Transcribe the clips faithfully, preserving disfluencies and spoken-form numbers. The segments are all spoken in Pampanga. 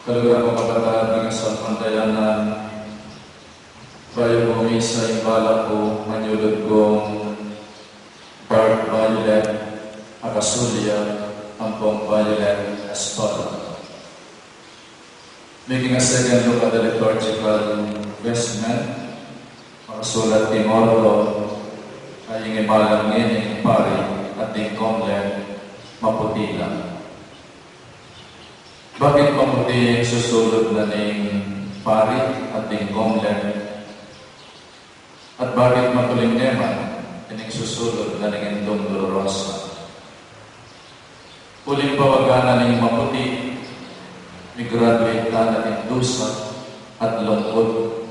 Kaluguran kung kapatad king kasalpantayanan, bayu ku misa, ing balak ku manyulud kung Bart Violet Acasulya ampong Violet Estola. Making a second look at the liturgical vestment, makasulat king ordo, a ing imalang ngening pari at ding COMELEC maputi la. Bakit maputi ing susulud na ning pari at ding COMELEC? At bakit matuling ne man ining susulud na ning Indung Dolorosa? Uling pawagan na ning maputi, mi-graduate ta na ning dusa at lungkut,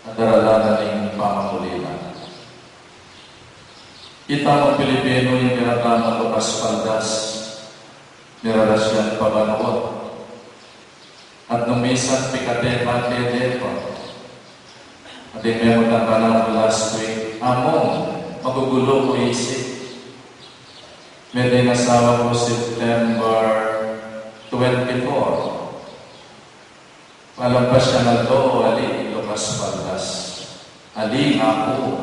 at daralan na ning pamagulila. Itamung Pilipinu, ing kekatamung lukas paldas, mirarasyan pa banua. At nung minsan pikate-kate de pa. At ing memutan kanaku last week, "Among, magugulu ku isip." Mete ing asawa ku September twenty-four. Palampas yang aldo, ali ing lukas paldas. Ali, naku.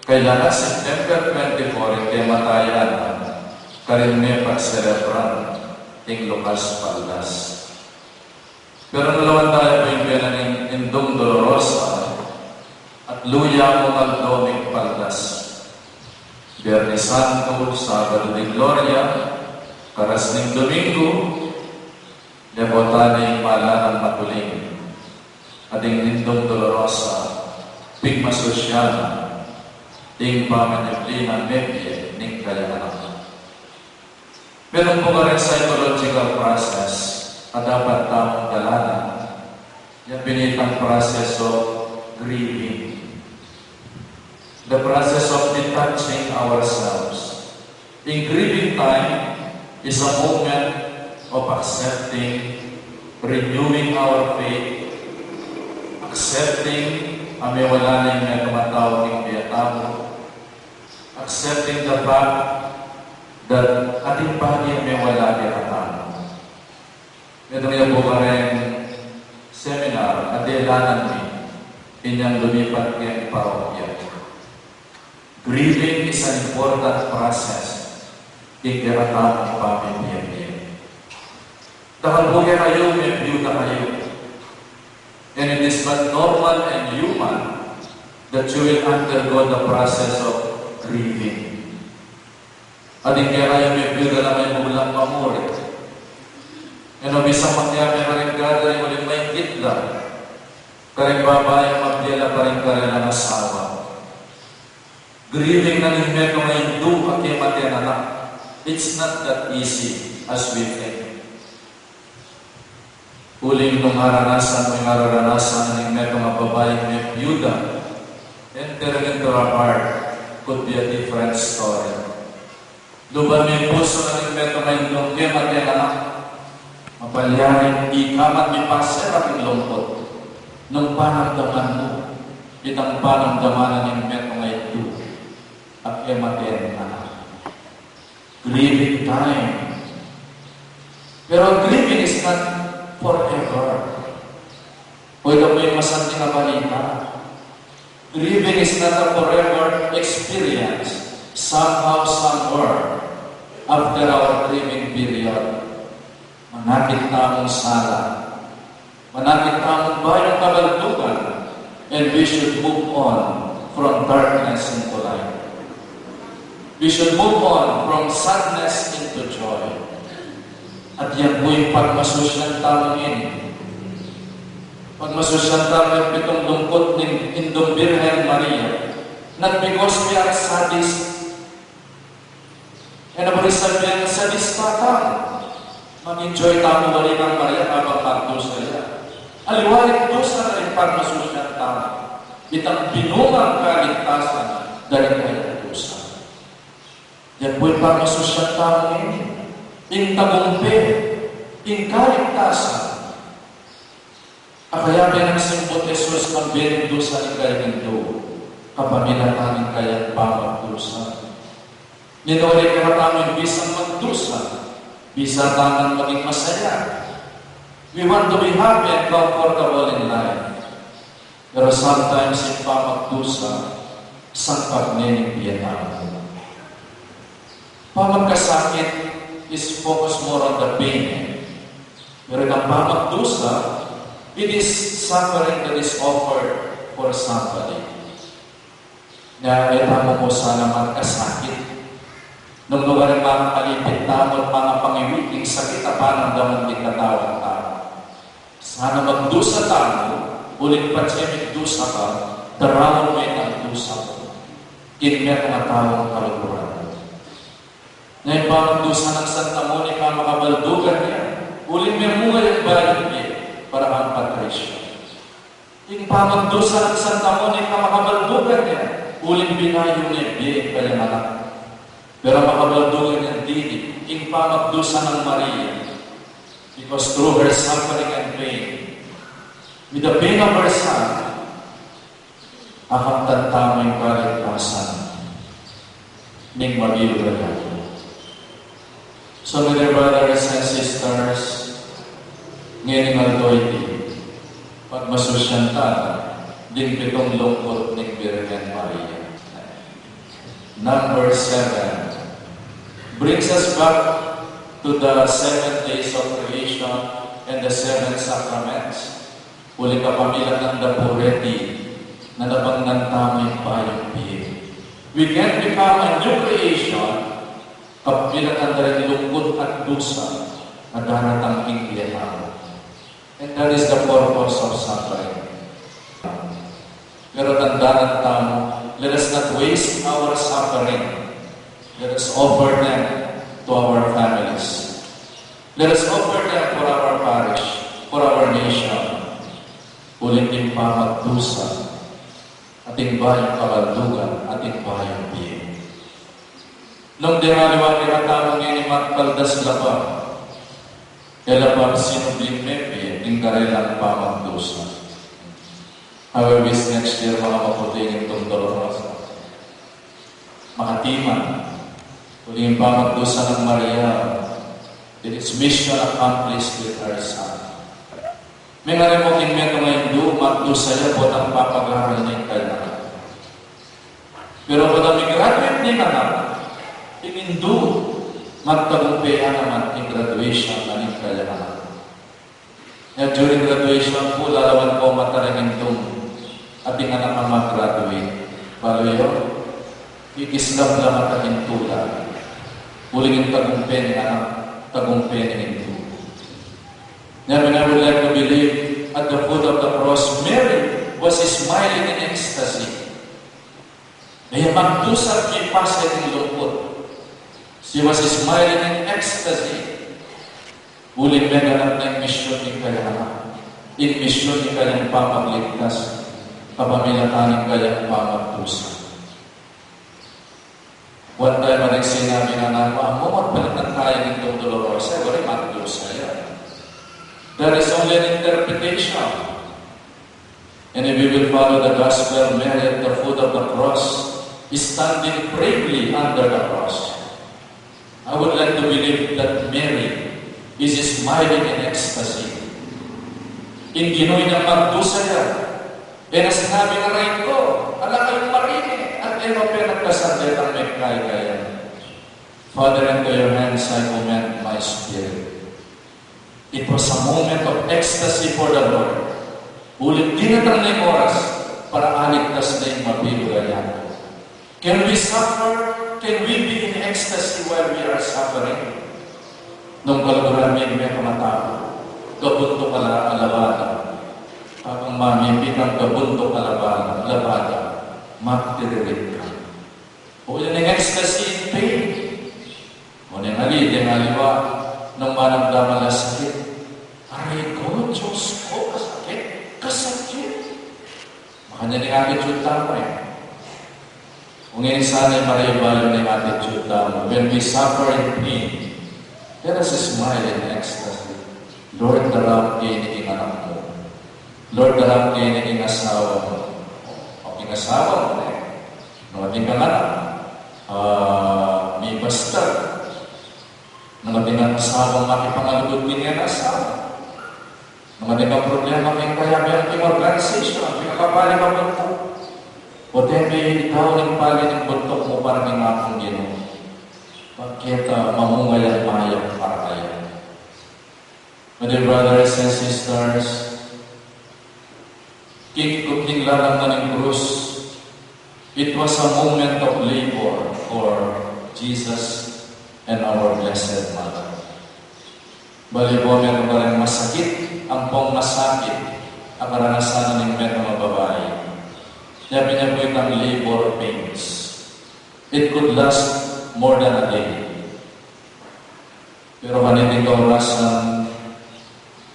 Kailangan September twenty-four ing kematayan na, karin me pagselebran ing lukas paldas. Pero nung lawan taya pu ing bie na ning Indung Dolorosa, at luya mung aldo ming paldas. Biernes Santo, Sabado de Gloria, karas ning Domingo, mebota ne ing malanang matuling, at ing Indung Dolorosa, pigmasusyan na ing pamanyubli nang mebie ning kayang anak. Metung pu kareng psychological process a dapat tamung dalanan, yang binitang process of grieving. The process of detaching ourselves. In grieving time is a moment of accepting, renewing our faith, accepting a mewala ne ing metung a tau king bie tamu, accepting the fact that atin pa ing mewala kekatamu. Metung ya pu kareng seminar a delanan mi inyang lumipat keng parokya. Grieving is an important process king kekatamung pamibie-bie. Dakal pu kekayu, mebiuda kayu. And it is but normal and human that you will undergo the process of grieving. At ing kekayu mebiuda la, mebula't mamuri. E no, bisa makiabe kareng gathering, uling maingkit la kareng babai a mabie la pa ring karelang asawa. Grieving na ning metung a indu a kemate ing anak. It's not that easy as we think. Uling nung aranasan mu ing araranasan na ning metung a babaing mebiuda, entering into her heart could be a different story. Luban me ing pusu na ning metung a indung kemate ing anak, mapalyaring ika man mipaserak ing lungkut nung panamdaman mu itang panamdaman na ning metung a indu a kemate ing anak. Grieving time. Pero grieving is not forever. O, ika pu ing masanting a balita. Grieving is not a forever experience. Somehow, somewhere, after our grieving period, manakit tamung sala, manakit tamung bayung kabaldugan, and we should move on from darkness into light. We should move on from sadness into joy. At yan pu ing pagmasusyan tamu ngeni. Pagmasusyan tamu ing pitung lungkut ning Indung Birhen Maria. Not because we are sadist. E na buri sabyan sadista tamu, mag-enjoy tamu buri kang Maria kabang magdusa ya. Aliwa ing dusa na ring pagmasusyan tamu, itang binungang kaligtasan da ring kayang dusa. Yan pu ing pagmasusyan tamu ngeni, ing tagumpe, ing kaligtasan. A kaya pin nang simbut Jesus, nung bendung sa ning kayang indu, kapamilatan ning kayang pamagdusa. Ninu ring kekatamu ing bisang magdusa, bisa tamung maging masaya. We want to be happy and comfortable in life. Pero sometimes, ing pamagdusa, sangkap ne ning bie tamu. Pamagkasakit is focus more on the pain. Pero ing pamagdusa, it is suffering that is offered for somebody. Na e tamu mu sana magkasakit. Nung lugar ing makakalipit tamu at makapangiwi king sakit a panamdaman ning katawan tamu. Sana magdusa tamu, uling patse migdusa ka, daraun me ing dusa mu king metung a taung kaluguran. Na ing pamagdusa nang Santa Monica makabaldugan ya, uling memunga yang bayung bie para kang Patricia. Ing pamagdusa nang Santa Monica makabaldugan ya, uling binayu ne bie ing kayang anak. Pero makabaldugan yang dili ing pamagdusa nang Maria, because through her suffering and pain, with the pain of her son, akamtan tamu ing kaligtasan ning mabilug a yatu. So, my dear brothers and sisters, ngening aldo iti, pagmasusyan ta ding pitung lungkut ning Birhen Maria. Number seven brings us back to the seven days of creation and the seven sacraments. Uling kapamilatan da pu reti, nanabangan tamu ing bayung bie. We can become a new creation kapamilatan da ring lungkut at dusa a daratang king bie tamu. And that is the purpose of suffering. Pero tandanan tamu, let us not waste our suffering. Let us offer them to our families. Let us offer them for our parish, for our nation. Uling ing pamagdusa, atin bayung kabaldugan, atin bayung bie. Nung deng aliwa kekatamu ngeni magpaldas la pa, e la pa sinubling mebie ing karelang pamagdusa. I will wish next year makamaputi ing Tungtol Rosa. Makatiman, uling ing pamagdusa nang Maria, it is mission accomplished with her son. Mengaring mu king metung a indu, magdusa ya potang papagaral ne ing kayang anak. Pero potang migraduate ne ing anak, ing indu, magtagumpe ya naman ing graduation na ning kayang anak. Nya during graduation pu, lalawan pu mata ring indung ating anak a mag-graduate. Balu yu, ikislap la mata king tula. Uling ing tagumpe ning anak, tagumpe ning indu. Now, I would like to believe at the foot of the cross, Mary was smiling in ecstasy. Kaya magdusa, mipasa ing lungkut. She was smiling in ecstasy. Uling meganap na ing misyun ning kayang anak. Ing misyun ning kayang pamagligtas, kapamilatan ning kayang pamagdusa. One time, aring sinabi ning anak ku, "Amu, magpalit na taya ning Tungtol Rosa, e, buri magdusa ya." That is only an interpretation. And if we will follow the gospel, Mary at the foot of the cross is standing bravely under the cross. I would like to believe that Mary is smiling in ecstasy. Ing Ginu, inyang magdusa ya, e na sinabing, "Aray ku, ala kayung marine," at e no pe nagkasandetan mekay kaya. "Father, into your hands I commend my spirit." It was a moment of ecstasy for the Lord. Uling dinatang na ing oras para aligtas na ing mabilug a yatu. Can we suffer? Can we be in ecstasy while we are suffering? Nung kaluguran mi, ing metung a tau, gabuntuk a la-, a labada. Kakang mami, pitang gabuntuk a labada, labada, magtiririt ka. O, yan ing ecstasy in pain. O, neng ali, deng aliwa, nung manamdaman la sakit, "Aray ku, Diyos ku, kasakit, kasakit." Makanyan ing attitude tamu, e. Nung e sana maribalu ing attitude tamu, when we suffer in pain, let us smile in ecstasy. Lord, darap ke king anak mu. Lord, darap ke king asawa mu. O, king asawa mu, e. Nung atin kang anak, ah, mibastag. Nung atin kang asawang makipangalugud king asawa. Nung atin kang problema king kayabe, king organization, king kapali kang buntuk, o teme, itaw ning pali ning buntuk mu para king Apung Ginu. Pagketa mamunga yang mayap para kaya. My dear brothers and sisters, king, king lalam na ning krus, it was a moment of labor for Jesus and our Blessed Mother. Bale, moment na ning masakit, ampong masakit a karanasan ning metung a babai. Yapin ya pu itang labor pains. It could last more than a day. Pero kaniting kaurasan,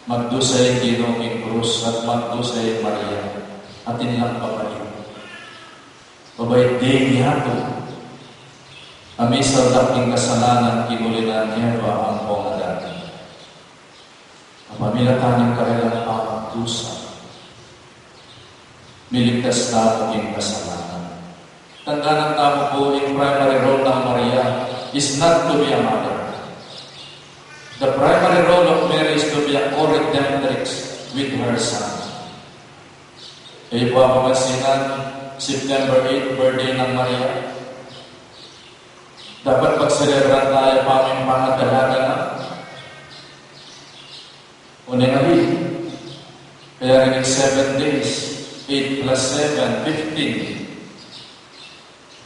magdusa ya king Ginu king krus at magdusa ya i Maria, atin lang babai. Babai, deng yatu a misaldak king kasalanan king uli nang Eva ampong Adan. Pamilatan ning karelang pamagdusa, miligtas tamu king kasalanan. Tandaan tamu pu, ing primary role nang Maria is not to be a mother. The primary role of Mary is to be a co-redemptrix with her son. Kayu pu, kapansinan, September eight, birthday nang Maria. Dapat pagselebran taya pa ing pangadalaga na. Uling ali, kaya rin ing seven days, eight plus seven, fifteen.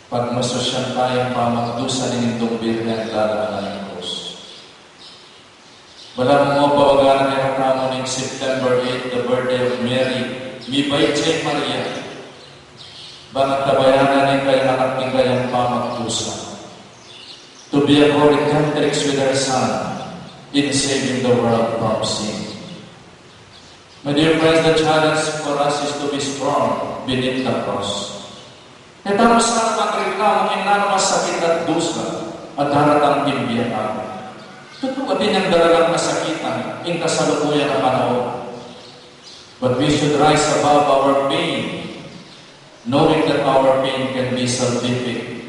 Pagmasusyan taya ing pamagdusa ning Indung Birhen lalam na ning krus. Balamu mu, pawagan na kekatamung September eight, the birthday of Mary, mibait ya i Maria, bang antabayanan na ning kayang anak king kayang pamagdusa. To be a co-redemptrix with her son in saving the world from sin. My dear friends, the challenge for us is to be strong beneath the cross. E tamu sana magreklamu king nanu mang sakit at dusa a daratang king bie tamu. Tutu, atin yang daralang kasakitan king kasalukuyan a panaun. But we should rise above our pain, knowing that our pain can be salvific